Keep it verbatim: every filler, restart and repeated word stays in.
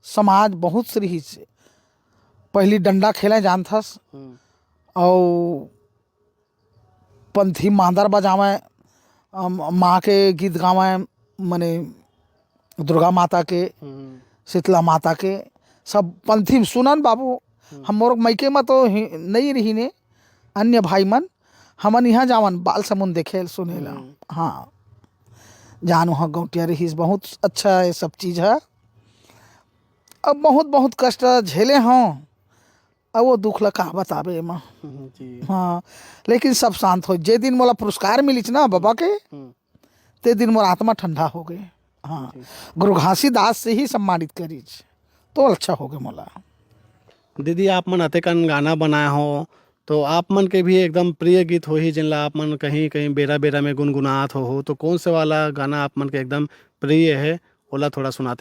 समाज बहुत से रहिस। पहली डंडा खेले जानथस, हम्म, अउ पंथी मांदर बजावे, अम, माँ के गीत गावे, मने दुर्गा माता के, हम्म, शीतला माता के, सब पंथी में सुनन बाबू। हम्म। हम मोर मइके में तो हि-, नहीं रहिने, अन्य भाई मन, हमन यहाँ जावन बाल समुन देखे सुने ला। हम्म। हाँ, जान वहाँ गौटिया रहिस, बहुत अच्छा ये सब चीज है। अब बहुत बहुत कष्ट झेले हों, अब वो दुख ला का बताबे एमा। हम्म, जी। हाँ, लेकिन सब शांत हो। जे दिन मोला पुरस्कार मिलिस ना बाबा के, हम्म, ते दिन मोर आत्मा ठंडा हो गए। हाँ, जी। गुरु घासीदास से ही सम्मानित करिस, तो अच्छा हो गए मोला। दीदी, आप मन अतेकन गाना बनाए हो, तो आप मन के भी एकदम प्रिय गीत होही, जिनला आप मन कहीं कहीं बेरा बेरा में गुनगुनात हो, हो, तो कौन से वाला गाना आप मन के एकदम प्रिय है, ओला थोड़ा सुनाते।